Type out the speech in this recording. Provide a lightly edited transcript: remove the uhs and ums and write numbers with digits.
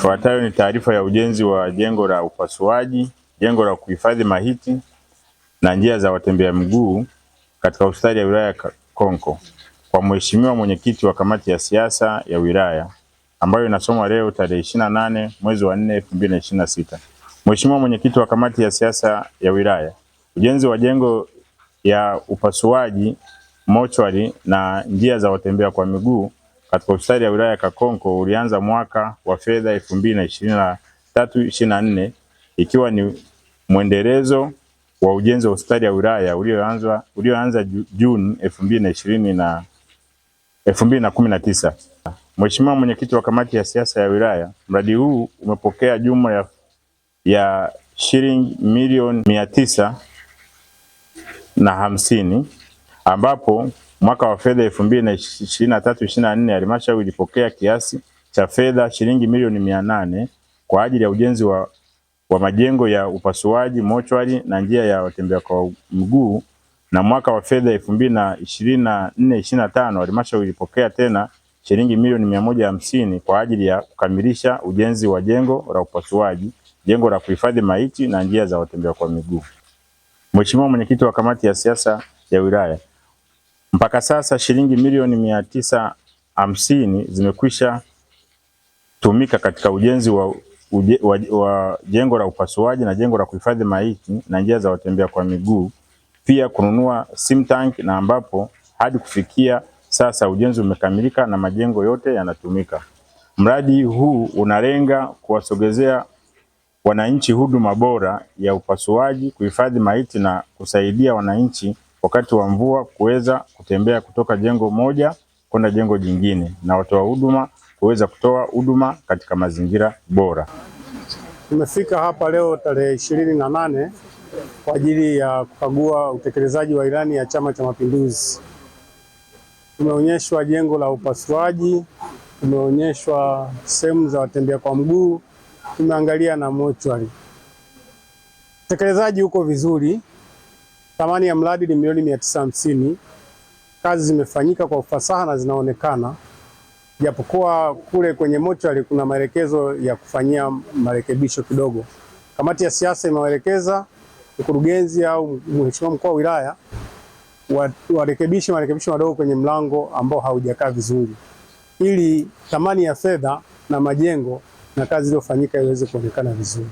Ifuatayo ni taarifa ya ujenzi wa jengo la upasuaji, jengo la kuhifadhi maiti na njia za watembea mguu katika hospitali ya wilaya Kakonko kwa Mheshimiwa Mwenyekiti wa kamati ya siasa ya wilaya ambayo inasomwa leo tarehe 28 mwezi wa 4 2026. Mheshimiwa Mwenyekiti wa kamati ya siasa ya wilaya, ujenzi wa jengo ya upasuaji, mochwari na njia za watembea kwa miguu katika hospitali ya wilaya ya Kakonko ulianza mwaka wa fedha 2023 24 ikiwa ni mwendelezo wa ujenzi wa hospitali ya wilaya ulioanza Juni 2020 na 2019. Mheshimiwa Mwenyekiti wa kamati ya siasa ya wilaya, mradi huu umepokea jumla ya shilingi milioni 950 ambapo mwaka wa fedha 2023 24 halmashauri ilipokea kiasi cha fedha shilingi milioni 800 kwa ajili ya ujenzi wa majengo ya upasuaji, mochwari na njia ya watembea kwa mguu, na mwaka wa fedha 2024 25 halmashauri ilipokea tena shilingi milioni 150 kwa ajili ya kukamilisha ujenzi wa jengo la upasuaji, jengo la kuhifadhi maiti na njia za watembea kwa miguu. Mheshimiwa Mwenyekiti wa kamati ya siasa ya wilaya, mpaka sasa shilingi milioni 950 zimekwisha tumika katika ujenzi wa jengo la upasuaji na jengo la kuhifadhi maiti na njia za watembea kwa miguu, pia kununua sim tank na ambapo hadi kufikia sasa ujenzi umekamilika na majengo yote yanatumika. Mradi huu unalenga kuwasogezea wananchi huduma bora ya upasuaji, kuhifadhi maiti na kusaidia wananchi wakati wa mvua kuweza kutembea kutoka jengo moja kwenda jengo jingine na watoa huduma kuweza kutoa huduma katika mazingira bora. Tumefika hapa leo tarehe 28 kwa ajili ya kukagua utekelezaji wa ilani ya Chama cha Mapinduzi. Tumeonyeshwa jengo la upasuaji, tumeonyeshwa sehemu za watembea kwa mguu, tumeangalia na mochwari. Utekelezaji uko vizuri. Thamani ya mradi ni milioni 950. Kazi zimefanyika kwa ufasaha na zinaonekana, japokuwa kule kwenye mochwari kuna maelekezo ya kufanyia marekebisho kidogo. Kamati ya siasa imewaelekeza mkurugenzi au mheshimiwa mkuu wa wilaya warekebishe marekebisho madogo kwenye mlango ambao haujakaa vizuri, ili thamani ya fedha na majengo na kazi iliyofanyika iweze kuonekana vizuri.